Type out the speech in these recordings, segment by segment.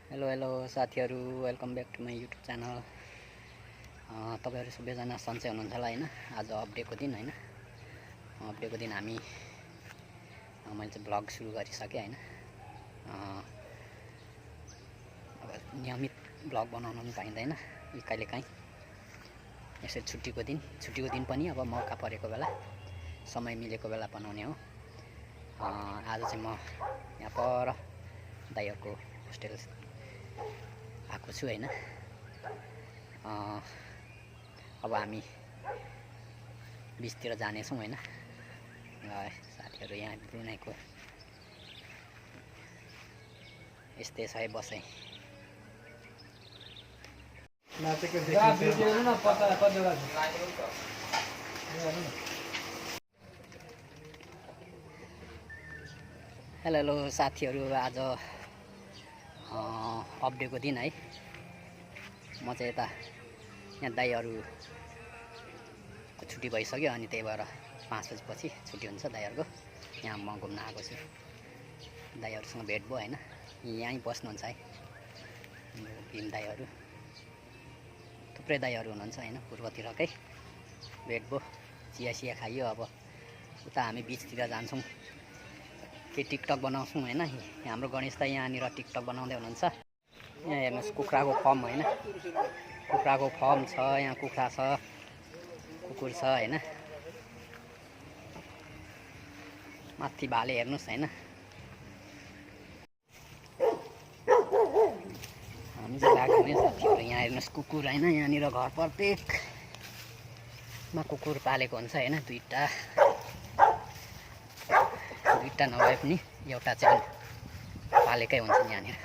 Hello साथीहरू, welcome back to my YouTube channel. तपाईँहरू सबैजना सन्चै हुनुहुन्छ होला होइन। आज अपडेको दिन होइन, अपडेको दिन हामी मैले चाहिँ ब्लग सुरु गरिसकेँ होइन। अब नियमित ब्लग बनाउनु पनि पाइँदैन, कहिलेकाहीँ यसरी छुट्टीको दिन पनि अब मौका परेको बेला, समय मिलेको बेला बनाउने हो। आज चाहिँ म यहाँ पर दाइहरूको होस्टेल आएको छु होइन। अब हामी बिचतिर जानेछौँ होइन। साथीहरू यहाँ ब्रुनाईको यस्तै छ है बसाइ। हेलो साथीहरू, आज अपडेको दिन है। म चाहिँ यता यहाँ दाइहरूको छुट्टी भइसक्यो अनि त्यही भएर 5 बजेपछि छुट्टी हुन्छ दाइहरूको। यहाँ म घुम्न आएको छु, दाइहरूसँग भेट भयो होइन। यहीँ बस्नुहुन्छ है भीम दाइहरू, थुप्रै दाइहरू हुनुहुन्छ होइन पूर्वतिरकै। भेट भयो, चिया खाइयो। अब उता हामी बिचतिर जान्छौँ, के टिकटक बनाउँछौँ होइन। हाम्रो गणेश दाइ यहाँनिर टिकटक बनाउँदै हुनुहुन्छ। यहाँ हेर्नुहोस् कुखुराको फर्म होइन, कुखुराको फर्म छ यहाँ। कुखुरा छ, कुकुर छ होइन। माथि भाले हेर्नुहोस् होइन। हामी चाहिँ गएको नै साथीहरू। यहाँ हेर्नुहोस् कुकुर होइन, यहाँनिर घर प्रत्येकमा कुकुर पालेको हुन्छ होइन। दुईवटा नभए पनि एउटा चाहिँ पालेकै हुन्छ यहाँनिर।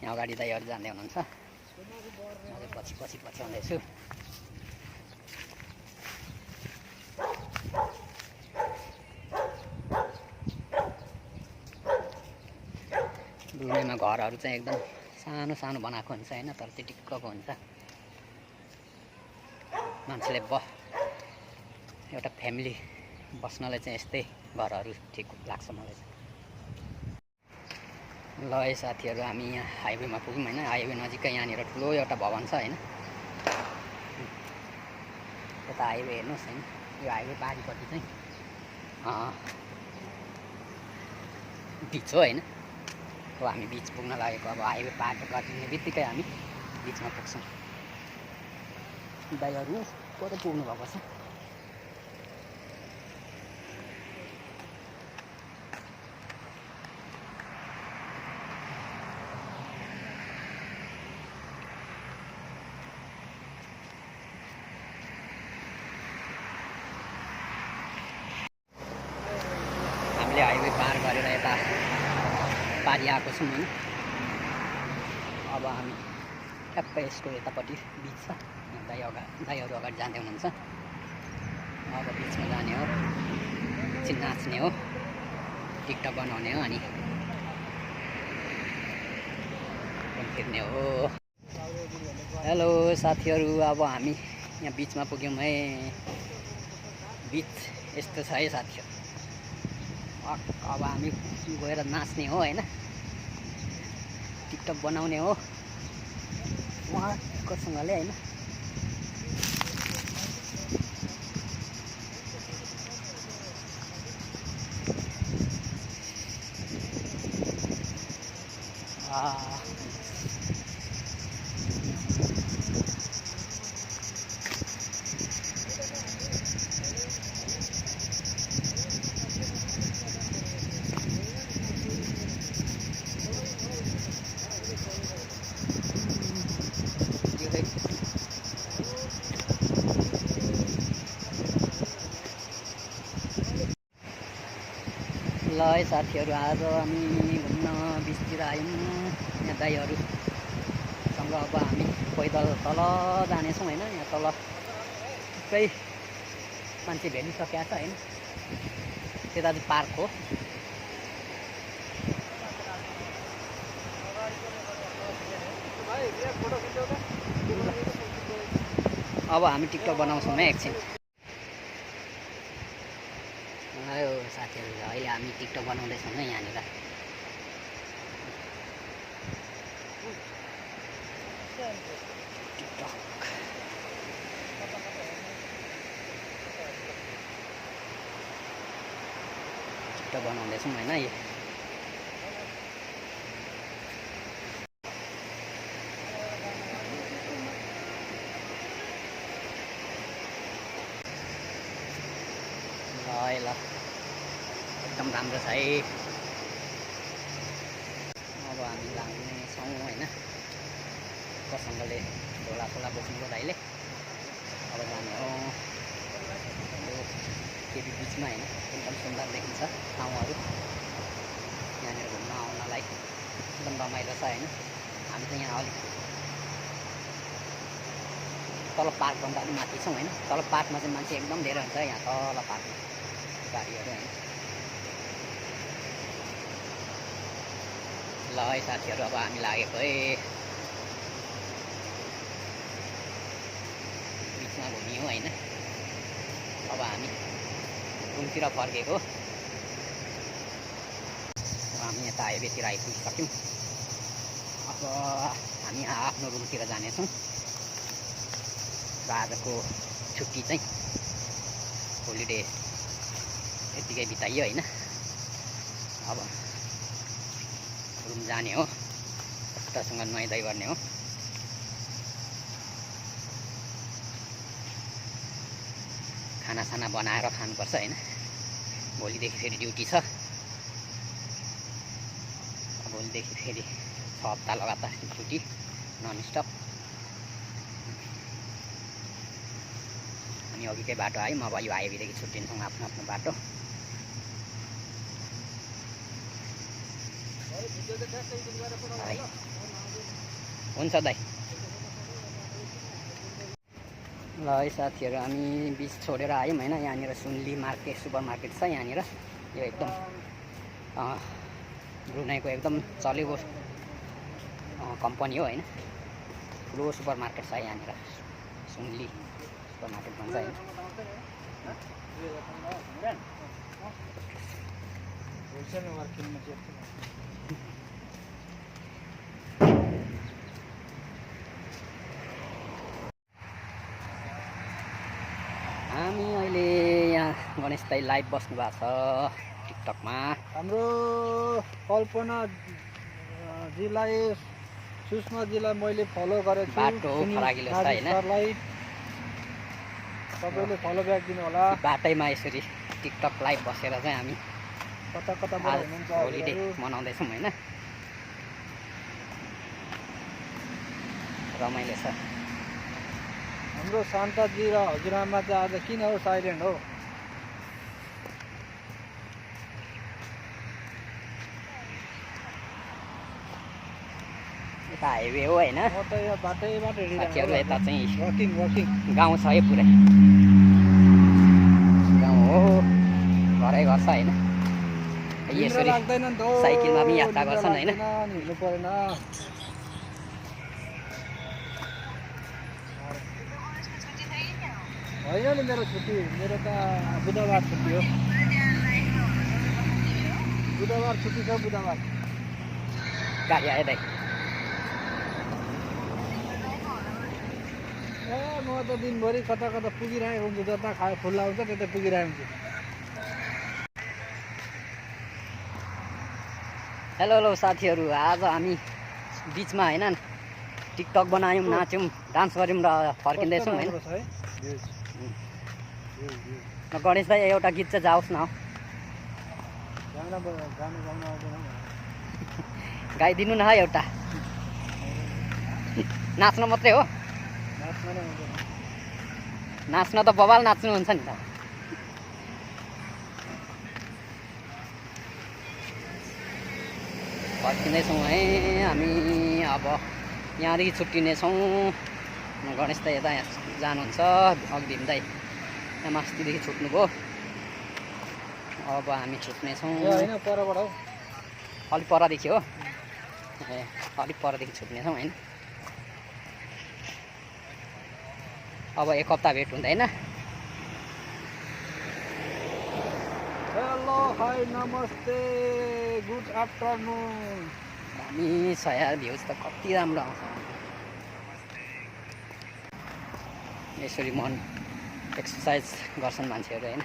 यहाँ अगाडि दाइहरू जाँदै हुनुहुन्छ, पछि आउँदैछु। ब्रुनाईमा घरहरू चाहिँ एकदम सानो बनाएको हुन्छ होइन, तर त्यो टिक्कको हुन्छ। मान्छेले एउटा फ्यामिली बस्नलाई चाहिँ यस्तै घरहरू ठिक लाग्छ मलाई चाहिँ। ल है साथीहरू, हामी यहाँ हाइवेमा पुग्यौँ होइन। हाइवे नजिकै यहाँनिर ठुलो एउटा भवन छ होइन। यता हाइवे हेर्नुहोस् होइन, यो हाइवे पारिपट्टि चाहिँ बिच हो होइन। अब हामी बिच पुग्न लागेको। अब हाइवे पार गर्ने बित्तिकै हामी बिचमा पुग्छौँ। दाइहरू कतै पुग्नु भएको छ। हामीले हाइवे पार गरेर यता पारि आएको छौँ होइन। अब हामी ठ्याक्कै यसको यतापट्टि बिच छ, दाइहरू अगाडि जाँदै हुनुहुन्छ। अब बिचमा जाने हो, एकछिन नाच्ने हो, टिकटक बनाउने हो, अनि फिर्ने हो। हेलो साथीहरू, अब हामी यहाँ बिचमा पुग्यौँ है। बिच यस्तो छ है साथीहरू। अब हामी गएर नाच्ने हो होइन, टिकटक बनाउने हो उहाँकोसँगले होइन। ल है साथीहरू, आज हामी घुम्न बिचतिर आयौँ यहाँ दाइहरूसँग। अब हामी पैदल तल जानेछौँ होइन। यहाँ तल थुप्रै मान्छे भेटिसकेको छ होइन। त्यता चाहिँ पार्क हो। अब हामी टिकटक बनाउँछौँ है एकछिन। आयो साथीहरू अहिले हामी टिकटक बनाउँदैछौँ न यहाँनिर। टिकटक बनाउँदैछौँ होइन। ल एकदम राम्रो छ है। अब हामी लाग्नेछौँ होइन। प्रसङ्गले ढोला बोक्नुको दाइले अब जाने हो केबी बिचमा होइन। एकदम सुन्दर देखिन्छ ठाउँहरू यहाँनिर घुम्न आउनलाई एकदम रमाइलो छ होइन। हामी त यहाँ अलिक तल पार्कभन्दा अलिक माथि छौँ होइन। तल पार्कमा चाहिँ मान्छे एकदम धेरै हुन्छ यहाँ तल पार्कमा गाडीहरू होइन। ल है साथीहरू अब हामी लागेको है। बिचमा घुम्यौँ होइन। अब हामी रुमतिर फर्केको। हामी यता हाइवेतिर आइपुगिसक्यौँ। अब हामी आफ्नो रुमतिर जानेछौँ। र आजको छुट्टी चाहिँ होलिडे यतिकै बिताइयो होइन। अब रुम जाने हो। खुट्टासँग नुहाइधुवाइ गर्ने हो। खानासाना बनाएर खानुपर्छ होइन। भोलिदेखि फेरि ड्युटी छ। भोलिदेखि फेरि 6 हप्ता लगातार ड्युटी ननस्टप। हामी अघिकै बाटो आयौँ। अब यो हाइवेदेखि छुट्टिन्छौँ आफ्नो आफ्नो बाटो। हुन्छ दाइ। ल है साथीहरू हामी बिच छोडेर आयौँ होइन। यहाँनिर सुनली मार्केट सुपर मार्केट छ यहाँनिर। यो एकदम ब्रुनाईको एकदम चलेको कम्पनी हो होइन। ठुलो सुपर मार्केट छ यहाँनिर। सुनली सुपर मार्केट भन्छ होइन। हामी अहिले यहाँ गणेश दाइ लाइभ बस्नु भएको छ टिकटकमा। हाम्रो कल्पनाजीलाई सुषमाजीलाई मैले फलो गरेको छु। बाटो फराकिलो छ होइन। तपाईँले फलो ब्याक दिनु होला। बाटैमा यसरी टिकटक लाइभ बसेर चाहिँ हामी कता हुनुहुन्छ होलिडे मनाउँदैछौँ होइन। रमाइलो छ। हाम्रो शान्ताजी र हजुरआमा चाहिँ आज किन हो साइलेन्ट हो? यता हाइवे हो होइन। म त यो बाटैबाट साथीहरू यता चाहिँ वकिङ गाउँ छ है। पुरै गाउँ हो। घरै घर छ होइन। यसरी साइकलमा पनि यात्रा गर्छन् होइन। हिँड्नु परेन। होइन नि मेरो छुट्टी। मेरो त बुधबार छुट्टी हो। बुधबार छुट्टी छ। बुधबार गाडी आयो दाइ। म त दिनभरि कता पुगिरहेको हुन्छु। जता खुल्ला हुन्छ त्यता पुगिरहेको हुन्छु। हेलो साथीहरू आज हामी बिचमा होइन टिकटक बनायौँ, नाच्यौँ, डान्स गऱ्यौँ र फर्किँदैछौँ होइन। गणेश दाइ एउटा गीत चाहिँ जाओस् न। गाइदिनु न है एउटा। नाच्न मात्रै हो। नाच्न त बबाल नाच्नुहुन्छ नि त। फर्किँदैछौँ है हामी। अब यहाँदेखि छुट्टिनेछौँ। गणेश दाइ यता जानुहुन्छ। अघि भीम दाइ यहाँ मास्तीदेखि छुट्नुभयो। अब हामी छुट्नेछौँ। अलिक परदेखि हो। अलिक परदेखि छुट्नेछौँ होइन। अब 1 हप्ता भेट हुँदैन। हेलो हाई नमस्ते गुड आफ्टरनुन। दामी छ यार, भ्युज त कति राम्रो आउँछ। यसरी मन एक्सर्साइज गर्छन् मान्छेहरू होइन।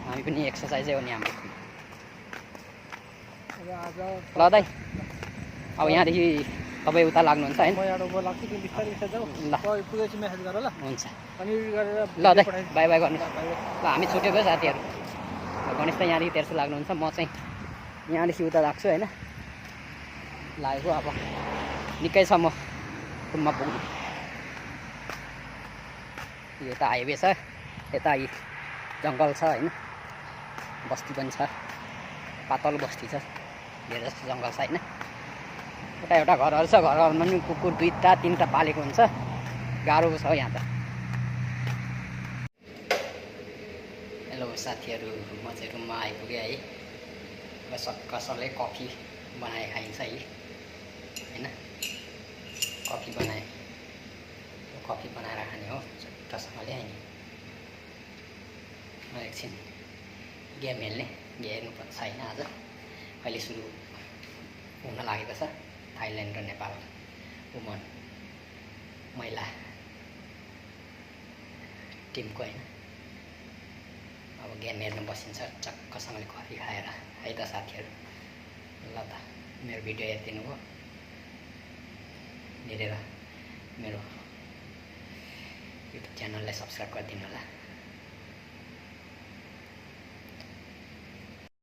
हामी पनि एक्सर्साइजै हो नि हाम्रो। आज ल दाइ, अब यहाँदेखि तपाईँ उता लाग्नुहुन्छ होइन? म यहाँ उँभो लाग्छु, तिमी बिस्तारै बिस्तारै जाऊ। ल पुगेपछि मेसेज गर ल। हुन्छ, अनि गरेर ल दाइ पठाइदिन्छु। बाई बाई गर्नु। By by. ल हामी छुटेको साथीहरू। गणेश त यहाँदेखि तेर्सो लाग्नुहुन्छ, म चाहिँ यहाँदेखि उता लाग्छु होइन। लागेको अब निकै छ म रुममा पुग्नु। यो त हाइवे छ, यता जङ्गल छ होइन, बस्ती पनि छ, पातल बस्ती छ, धेरै जस्तो जङ्गल छ होइन। यता एउटा घरहरू छ, घरहरूमा पनि कुकुर 2टा 3टा पालेको हुन्छ, गाह्रो छ यहाँ त। हेलो साथीहरू, म चाहिँ रुममा आइपुगेँ है। कसैले कफी बनाए खाइन्छ है होइन। कफी बनाएँ, कफी बनाएर खाने हो चट्टसँगले होइन। म एकछिन गेम हेर्ने, हेर्नुपर्छ होइन। आज अहिले सुरु हुन लागेको छ थाइल्यान्ड र नेपाल वुमन महिला टिमको होइन। अब गेम हेर्न बसिन्छ चक्कसँगले कफी खाएर है त साथीहरू। ल त मेरो भिडियो हेरिदिनु भयो, हेरेर मेरो युट्युब च्यानललाई सब्सक्राइब गरिदिनु होला।